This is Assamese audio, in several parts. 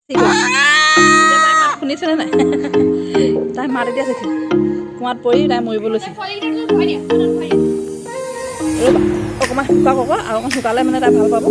এতিয়া তাই মাত শুনিছেনে নাই? তাই মাত এতিয়া চাইছে। কুঁৱাত পৰি তাই মৰিব লৈছে। ৰ'বা, অকণমান শুকাওক আকৌ। আৰু অকণ শুকালে মানে তাই ভাল পাব।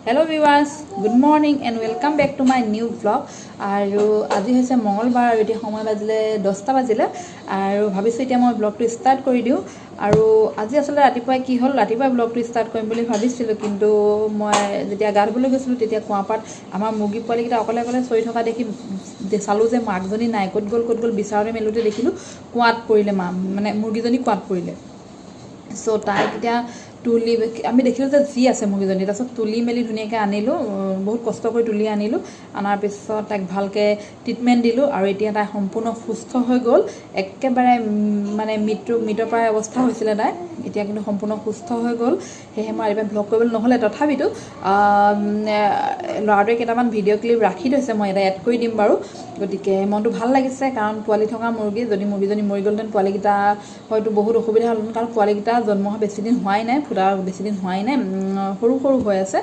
Hello viewers, good morning and welcome back to my new vlog. আৰু আজি হৈছে মঙলবাৰ আৰু এতিয়া সময় বাজিলে 10টা বাজিলে আৰু ভাবিছোঁ এতিয়া মই ব্লগটো ষ্টাৰ্ট কৰি দিওঁ। আৰু আজি আচলতে ৰাতিপুৱাই কি হ'ল, ৰাতিপুৱাই ব্লগটো ষ্টাৰ্ট কৰিম বুলি ভাবিছিলোঁ, কিন্তু মই যেতিয়া গা ধুবলৈ গৈছিলোঁ তেতিয়া কুঁৱাপাত আমাৰ মুৰ্গী পোৱালিকেইটা অকলে অকলে চৰি থকা দেখি চালোঁ যে মাকজনী নাই। ক'ত গ'ল, ক'ত গ'ল বিচাৰোঁতে মেলোঁতে দেখিলোঁ কুঁৱাত পৰিলে। মা মানে মুৰ্গীজনী কুঁৱাত পৰিলে। চ' তাইক এতিয়া তুলি আমি দেখিলোঁ যে যি আছে মুৰ্গীজনী। তাৰপিছত তুলি মেলি ধুনীয়াকৈ আনিলোঁ, বহুত কষ্ট কৰি তুলি আনিলোঁ। অনাৰ পিছত তাইক ভালকৈ ট্ৰিটমেণ্ট দিলোঁ আৰু এতিয়া তাই সম্পূৰ্ণ সুস্থ হৈ গ'ল। একেবাৰে মানে মৃতপ্ৰায় অৱস্থা হৈছিলে তাই, এতিয়া কিন্তু সম্পূৰ্ণ সুস্থ হৈ গ'ল। সেয়েহে মই ৰাতিপুৱা ভ্লগ কৰিবলৈ নহ'লে, তথাপিতো ল'ৰাটোৱে কেইটামান ভিডিঅ' ক্লিপ ৰাখি থৈছে, মই এটা এড কৰি দিম বাৰু। গতিকে মনটো ভাল লাগিছে, কাৰণ পোৱালি থকা মুৰ্গী, যদি মুৰ্গীজনী মৰি গ'লহেঁতেন পোৱালিকেইটা হয়তো বহুত অসুবিধা হ'লহেঁতেন, কাৰণ পোৱালিকেইটা জন্ম হোৱা বেছিদিন হোৱাই নাই, ফুটা বেছিদিন হোৱাই নাই, সৰু সৰু হৈ আছে।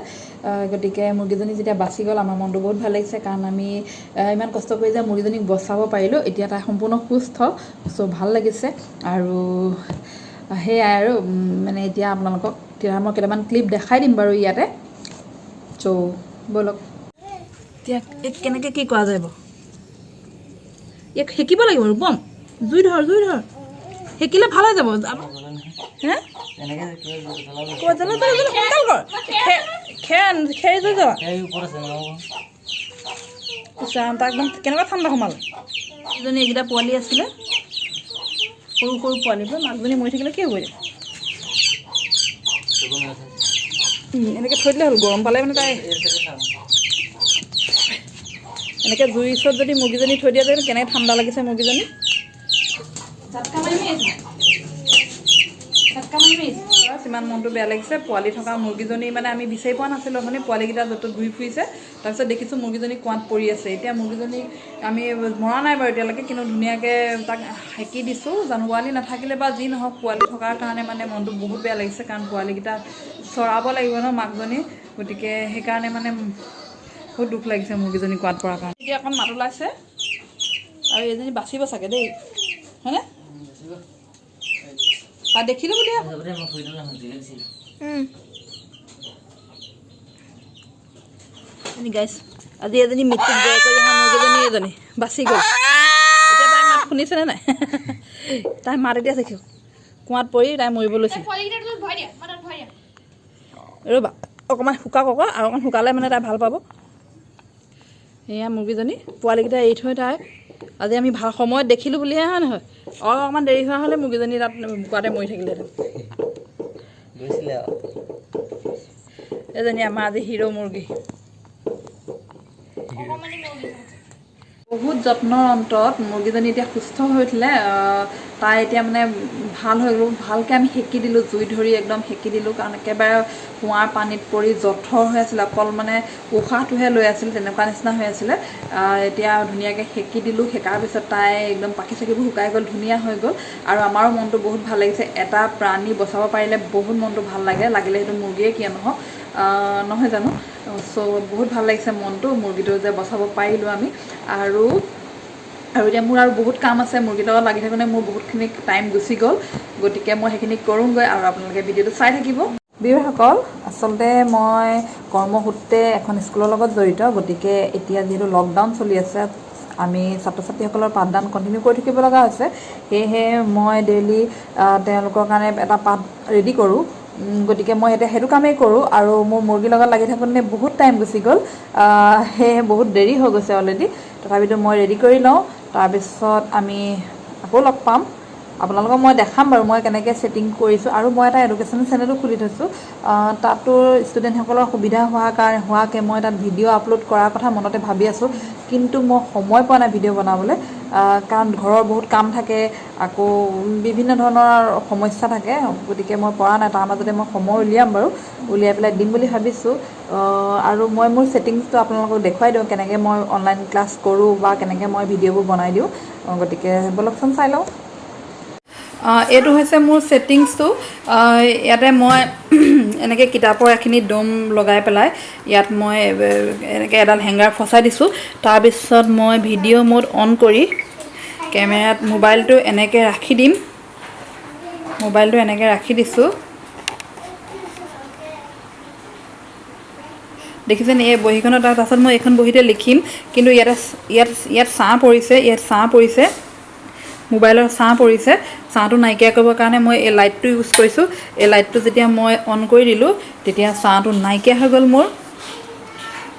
গতিকে মুৰ্গীজনী যেতিয়া বাচি গ'ল আমাৰ মনটো বহুত ভাল লাগিছে, কাৰণ আমি ইমান কষ্ট কৰি যে মুৰ্গীজনীক বচাব পাৰিলোঁ। এতিয়া তাই সম্পূৰ্ণ সুস্থ, চ' ভাল লাগিছে। আৰু সেয়াই আৰু মানে এতিয়া আপোনালোকক তেতিয়া মই কেইটামান ক্লিপ দেখাই দিম বাৰু ইয়াতে। চ' ব'লক, এতিয়া এই কেনেকৈ কি কৰা যায় বাৰু। ইয়াক সেকিব লাগিব। ৰূপম, জুই ধৰ, জুই ধৰ, সেকিলে ভাল হৈ যাব। হে, ক'ৰবাত জ্বলা জ্বলা জ্বলা, সোনকাল কৰ। খেৰ খেৰ জুই জ্বলা। তাক একদম কেনেকুৱা ঠাণ্ডা সোমাল। এজনী এইকেইটা পোৱালি আছিলে, সৰু সৰু পোৱালিবোৰ। মাকজনী মৰি থাকিলে কি হ'ব এতিয়া? এনেকৈ থৈ দিলে হ'ল। গৰম পালে মানে তাই এনেকৈ জুইৰ ওচৰত যদি মুৰ্গীজনী থৈ দিয়া যায়, কেনেকৈ ঠাণ্ডা লাগিছে মুৰ্গীজনী। ঝাটকা মাৰি মাৰি আহিছে, ঝাটকা মাৰি মাৰি আহিছে। ইমান মনটো বেয়া লাগিছে। পোৱালি থকা মুৰ্গীজনী মানে আমি বিচাৰি পোৱা নাছিলোঁ অথনি, পোৱালিকেইটা য'ত ত'ত ঘূৰি ফুৰিছে। তাৰপিছত দেখিছোঁ মুৰ্গীজনী কুঁৱাত পৰি আছে। এতিয়া মুৰ্গীজনী আমি মৰা নাই বাৰু এতিয়ালৈকে, কিন্তু ধুনীয়াকৈ তাক সেকি দিছোঁ। জানো পোৱালি নাথাকিলে বা যি নহওক, পোৱালি থকাৰ কাৰণে মানে মনটো বহুত বেয়া লাগিছে, কাৰণ পোৱালিকেইটা চৰাব লাগিব ন মাকজনী। গতিকে সেইকাৰণে মানে বহুত দুখ লাগিছে মুৰ্গীজনী কুঁৱাত পৰাৰ কাৰণে। এতিয়া অকণ মাত ওলাইছে আৰু এইজনী বাচিব চাগে দেই, হয়নে? দেখিলোঁ বুলিয়ে। গাইছ, আজি এজনী মৃত্যুক জয় কৰি অহা মুৰ্গীজনী এজনী বাচি গ'ল। এতিয়া তাই মাত শুনিছেনে নাই? তাই মাত এতিয়া দেখিব। কুঁৱাত পৰি তাই মৰিব লৈছে। ৰ'বা, অকণমান শুকাওক আকৌ। আৰু অকণ শুকালে মানে তাই ভাল পাব। এয়া মুৰ্গীজনী পোৱালিকেইটা এৰি থৈ তাই আজি আমি ভাল সময়ত দেখিলোঁ বুলিহে, হয় নহয়? আৰু অকণমান দেৰি হোৱা হ'লে মুৰ্গীজনী তাত কুঁৱাতে মৰি থাকিলেহেঁতেন। এজনী আমাৰ আজি হিৰ' মুৰ্গী। বহুত যত্নৰ অন্তত মুৰ্গীজনী এতিয়া সুস্থ হৈ উঠিলে। তাই এতিয়া মানে ভাল হৈ গ'ল। ভালকৈ আমি সেকি দিলোঁ, জুই ধৰি একদম সেকি দিলোঁ, কাৰণ একেবাৰে কুঁৱাৰ পানীত পৰি জঠৰ হৈ আছিলে, অকল মানে উশাহটোহে লৈ আছিল তেনেকুৱা নিচিনা হৈ আছিলে। এতিয়া ধুনীয়াকৈ সেকি দিলোঁ। সেকাৰ পিছত তাই একদম পাখি চাকিবোৰ শুকাই গ'ল, ধুনীয়া হৈ গ'ল আৰু আমাৰো মনটো বহুত ভাল লাগিছে। এটা প্ৰাণী বচাব পাৰিলে বহুত মনটো ভাল লাগে, লাগিলে সেইটো মুৰ্গীয়ে কিয় নহওক, নহয় জানো? চ' বহুত ভাল লাগিছে মনটো, মুৰ্গীটো যে বচাব পাৰিলোঁ আমি। আৰু আৰু এতিয়া মোৰ আৰু বহুত কাম আছে। মুৰ্গীৰ লগত লাগি থাকোঁতে মোৰ বহুতখিনি টাইম গুচি গ'ল, গতিকে মই সেইখিনি কৰোঁগৈ আৰু আপোনালোকে ভিডিঅ'টো চাই থাকিব। বীৰসকল, আচলতে মই কৰ্মসূত্ৰে এখন স্কুলৰ লগত জড়িত। গতিকে এতিয়া যিহেতু লকডাউন চলি আছে, আমি ছাত্ৰ ছাত্ৰীসকলৰ পাঠদান কণ্টিনিউ কৰি থাকিব লগা হৈছে। সেয়েহে মই ডেইলি তেওঁলোকৰ কাৰণে এটা পাঠ ৰেডি কৰোঁ। গতিকে মই এতিয়া সেইটো কামেই কৰোঁ আৰু মোৰ মুৰ্গীৰ লগত লাগি থাকোঁতে বহুত টাইম গুচি গ'ল। সেয়েহে বহুত দেৰি হৈ গৈছে অলৰেডি। তথাপিতো মই ৰেডি কৰি লওঁ, তাৰপিছত আমি আকৌ লগ পাম। আপোনালোকক মই দেখাম বাৰু মই কেনেকৈ ছেটিং কৰিছোঁ। আৰু মই এটা এডুকেশ্যন চেনেলো খুলি থৈছোঁ। তাতো ষ্টুডেণ্টসকলৰ সুবিধা হোৱাৰ কাৰণে হোৱাকৈ মই তাত ভিডিঅ' আপলোড কৰাৰ কথা মনতে ভাবি আছোঁ, কিন্তু মই সময় পোৱা নাই ভিডিঅ' বনাবলৈ, কাৰণ ঘৰৰ বহুত কাম থাকে, আকৌ বিভিন্ন ধৰণৰ সমস্যা থাকে। গতিকে মই পৰা নাই। তাৰ মাজতে মই সময় উলিয়াম বাৰু, উলিয়াই পেলাই দিম বুলি ভাবিছোঁ। আৰু মই মোৰ ছেটিংছটো আপোনালোকক দেখুৱাই দিওঁ, কেনেকৈ মই অনলাইন ক্লাছ কৰোঁ বা কেনেকৈ মই ভিডিঅ'বোৰ বনাই দিওঁ। গতিকে ব'লকচোন, চাই লওঁ। এইটো হৈছে মোৰ ছেটিংছটো। ইয়াতে মই এনেকৈ কিতাপৰ এখিনি দম লগাই পেলাই ইয়াত মই এনেকৈ এডাল হেংগাৰ ফচাই দিছোঁ। তাৰপিছত মই ভিডিঅ' মোড অন কৰি কেমেৰাত মোবাইলটো এনেকৈ ৰাখি দিম। মোবাইলটো এনেকৈ ৰাখি দিছোঁ। দেখিছেনে এই বহীখনত? তাৰপাছত মই এইখন বহীতে লিখিম, কিন্তু ইয়াতে ইয়াত ইয়াত ছাঁ পৰিছে, ইয়াত ছাঁ পৰিছে, মোবাইলৰ ছাঁ পৰিছে। ছাঁটো নাইকিয়া কৰিবৰ কাৰণে মই এই লাইটটো ইউজ কৰিছোঁ। এই লাইটটো যেতিয়া মই অন কৰি দিলোঁ, তেতিয়া ছাঁটো নাইকিয়া হৈ গ'ল মোৰ।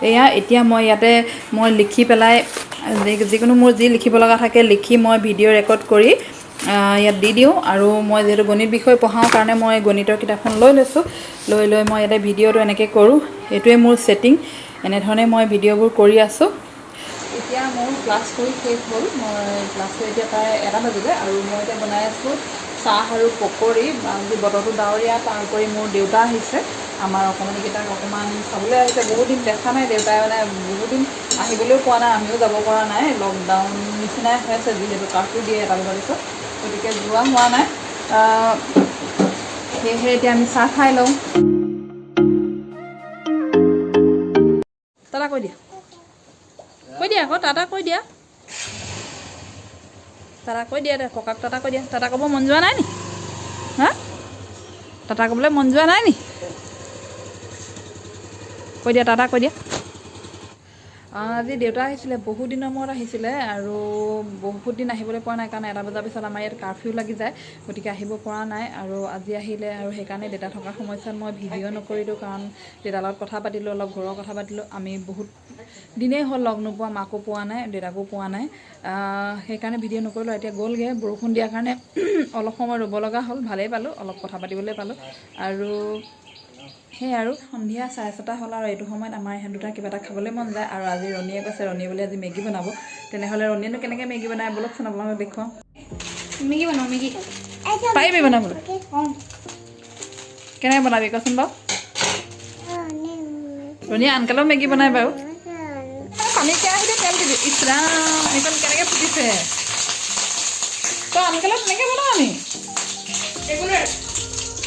এয়া এতিয়া মই ইয়াতে মই লিখি পেলাই যিকোনো মোৰ যি লিখিব লগা থাকে লিখি মই ভিডিঅ' ৰেকৰ্ড কৰি ইয়াত দি দিওঁ। আৰু মই যিহেতু গণিত বিষয় পঢ়াওঁ কাৰণে মই গণিতৰ কিতাপখন লৈ লৈছোঁ। লৈ লৈ মই ইয়াতে ভিডিঅ'টো এনেকৈ কৰোঁ। এইটোৱে মোৰ ছেটিং। এনেধৰণে মই ভিডিঅ'বোৰ কৰি আছোঁ। এতিয়া মোৰ ক্লাছ কৰি শেষ হ'ল। মই ক্লাছ কৰি এতিয়া প্ৰায় 1টা বাজিলে আৰু মই এতিয়া বনাই আছোঁ চাহ আৰু পকৰি। আজি বতৰটো ডাৱৰীয়া, তাৰ উপৰি মোৰ দেউতা আহিছে, আমাৰ অকণমানিকেইটাক অকণমান চাবলৈ আহিছে। বহুত দিন দেখা নাই দেউতাই, মানে বহুত দিন আহিবলৈও পোৱা নাই, আমিও যাব পৰা নাই। লকডাউন নিচিনাই হৈ আছে যিহেতু কাৰ্ফিউ দিয়ে 1টা বজাৰ পিছত, গতিকে যোৱা হোৱা নাই। সেয়েহে এতিয়া আমি চাহ খাই লওঁ। টাটা কৈ দিয়া, কৈ দিয়া আকৌ, টাটা কৈ দিয়া, টাটা কৈ দিয়া দে ককাক, টাটা কৈ দিয়া। টাটা ক'ব মন যোৱা নাই নি? হা, টাটা ক'বলৈ মন যোৱা নাই নি? কৈ দিয়া, টাটা কৈ দিয়া। আজি দেউতা আহিছিলে, বহুত দিনৰ মূৰত আহিছিলে আৰু বহুত দিন আহিবলৈ পোৱা নাই, কাৰণ 1টা বজাৰ পিছত আমাৰ ইয়াত কাৰফিউ লাগি যায়, গতিকে আহিব পৰা নাই। আৰু আজি আহিলে আৰু সেইকাৰণে দেউতা থকা সময়ছোৱাত মই ভিডিঅ' নকৰিলোঁ, কাৰণ দেউতাৰ লগত কথা পাতিলোঁ, অলপ ঘৰৰ কথা পাতিলোঁ। আমি বহুত দিনেই হ'ল লগ নোপোৱা, মাকো পোৱা নাই, দেউতাকো পোৱা নাই, সেইকাৰণে ভিডিঅ' নকৰিলোঁ। এতিয়া গ'লগৈ, বৰষুণ দিয়াৰ কাৰণে অলপ সময় ৰ'ব লগা হ'ল, ভালেই পালোঁ, অলপ কথা পাতিবলৈ পালোঁ। আৰু সেয়াই আৰু সন্ধিয়া 6:30 হ'ল আৰু এইটো সময়ত আমাৰ ইহঁত দুটা কিবা এটা খাবলৈ মন যায়। আৰু আজি ৰণীয়ে কৈছে, ৰণীয়ে বোলে আজি মেগী বনাব। তেনেহ'লে ৰণীয়েনো কেনেকৈ মেগী বনায় ব'লকচোন আপোনালোকক দেখুৱাওঁ। মেগী বনাওঁ, মেগী পাৰিবি বনাবলৈ? কেনেকৈ বনাবি কচোন বাৰু? ৰণীয়ে আনকালেও মেগী বনায় বাৰু। পানী কেৰাহীতে তেল দিবি। ইছ ৰাম, এইখন কেনেকৈ ফুটিছে! তই আনকালে তেনেকৈ বনাওঁ নি?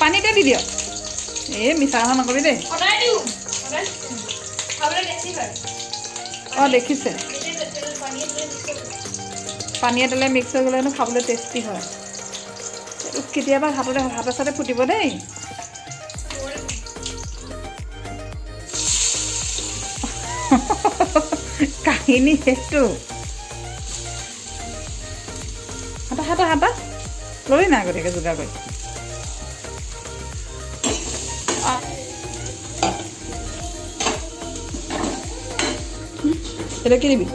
পানীতে দি দিয়ক। এই মিছা কথা নকবি দেই। অঁ দেখিছে, পানীয়ে তেলে মিক্স হৈ গ'লে হেনো খাবলৈ টেষ্টি হয়। এইটো কেতিয়াবা হাততে হাতে চাতে ফুটিব দেই। কাহিনী সেইটো। হাতা হাতা হাতা ল'লি নাই আগতীয়াকৈ যোগাৰ কৰি? এটা কি দিবি?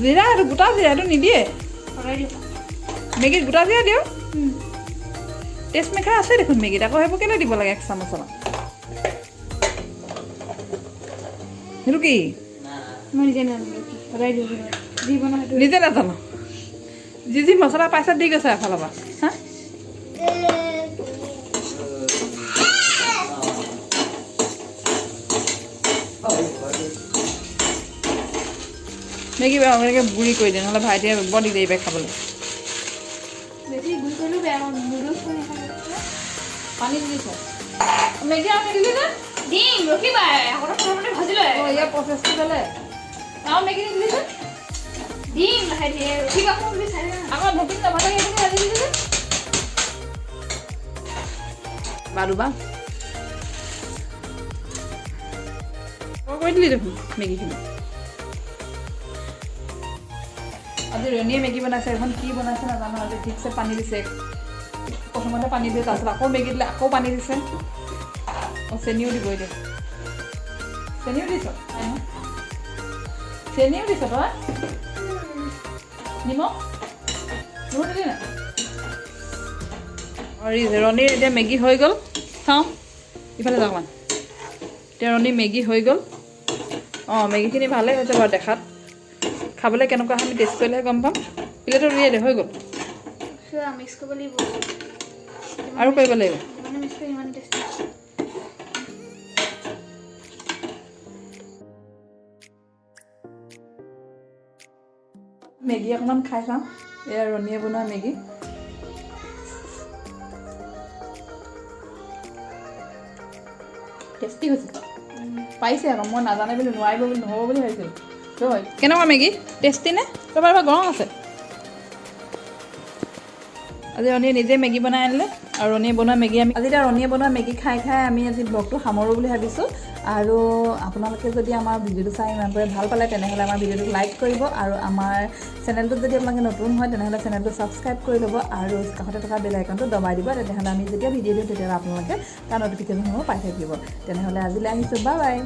জিৰা, এইটো গোটা জিৰা, এইটো নিদিয়ে মেগীত? গোটা জিৰা দিয়ক। টেষ্ট মেকাৰ আছে দেখোন মেগীত, আকৌ সেইবোৰ কেলৈ দিব লাগে এক্সট্ৰা মছলা? সেইটো কি? নিজে নাজানো, যি যি মছলা পাইছে দি গৈছে এফালৰ পৰা। হা, মেগী এনেকৈ গুড়ি কৰি দিয়ে, নহ'লে ভাইটিয়ে বৰ দিগদাৰি পায় খাবলৈ। পানী দি দিছ মেগী আৰু নিদিলি নে? দিম, ৰখিবা, ভাজি লৈ। অঁ, ইয়াৰ প্ৰচেছটো বেলেগ। আৰু মেগী নিদিলি যে? দিম লাহে ধীৰে, ৰখিবা। আকৌ ঢেঁকীত নাভাজে, সেইখিনি ভাজি দিলি যে? বাৰু বা কৰি দিলি দেখোন মেগীখিনি। আজি ৰণীয়ে মেগী বনাইছে, এখন কি বনাইছে নাজানো। আজি ঠিকছে পানী দিছে, প্ৰথমতে পানী দিয়ে, তাৰপিছত আকৌ মেগী দিলে, আকৌ পানী দিছে। অঁ, চেনিও দিব এতিয়া। চেনিও দিছ? চেনিও দিছ তই? নিমখ নিমখ দিলি নাই? ৰণীৰ এতিয়া মেগী হৈ গ'ল। চাওঁ ইফালে যাওঁ অকণমান। এতিয়া ৰণীৰ মেগী হৈ গ'ল। অঁ, মেগীখিনি ভালেই হৈছে বাৰু দেখাত, খাবলৈ কেনেকুৱা আমি টেষ্ট কৰিলেহে গম পাম। প্লেটত উলিয়াই দে, হৈ গ'ল। আৰু কৰিব লাগিব। মেগী অকণমান খাই চাওঁ। এয়া ৰণীয়ে বনোৱা মেগী। টেষ্টি হৈছে। পাৰিছে আকৌ, মই নাজানে বুলি, নোৱাৰিব বুলি, নহ'ব বুলি ভাবিছিলোঁ। কেনেকুৱা মেগী, টেষ্টি নে? ৰ'বা ৰ'বা, গৰম আছে। আজি ৰণীয়ে নিজে মেগী বনাই আনিলে আৰু ৰণীয়ে বনোৱা মেগী আমি আজি এতিয়া ৰণীয়ে বনোৱা মেগী খাই খাই আমি আজি ব্লগটো সামৰোঁ বুলি ভাবিছোঁ। আৰু আপোনালোকে যদি আমাৰ ভিডিঅ'টো চাই ইমানটোৱে ভাল পালে, তেনেহ'লে আমাৰ ভিডিঅ'টোক লাইক কৰিব আৰু আমাৰ চেনেলটোত যদি আপোনালোকে নতুন হয়, তেনেহ'লে চেনেলটো ছাবস্ক্ৰাইব কৰি ল'ব আৰু কাষতে থকা বেল আইকনটো দবাই দিব। তেনেহ'লে আমি যেতিয়া ভিডিঅ' দিওঁ, তেতিয়াহ'লে আপোনালোকে তাৰ ন'টিফিকেশ্যনসমূহ পাই থাকিব। তেনেহ'লে আজিলৈ আহিছোঁ, বাই বাই।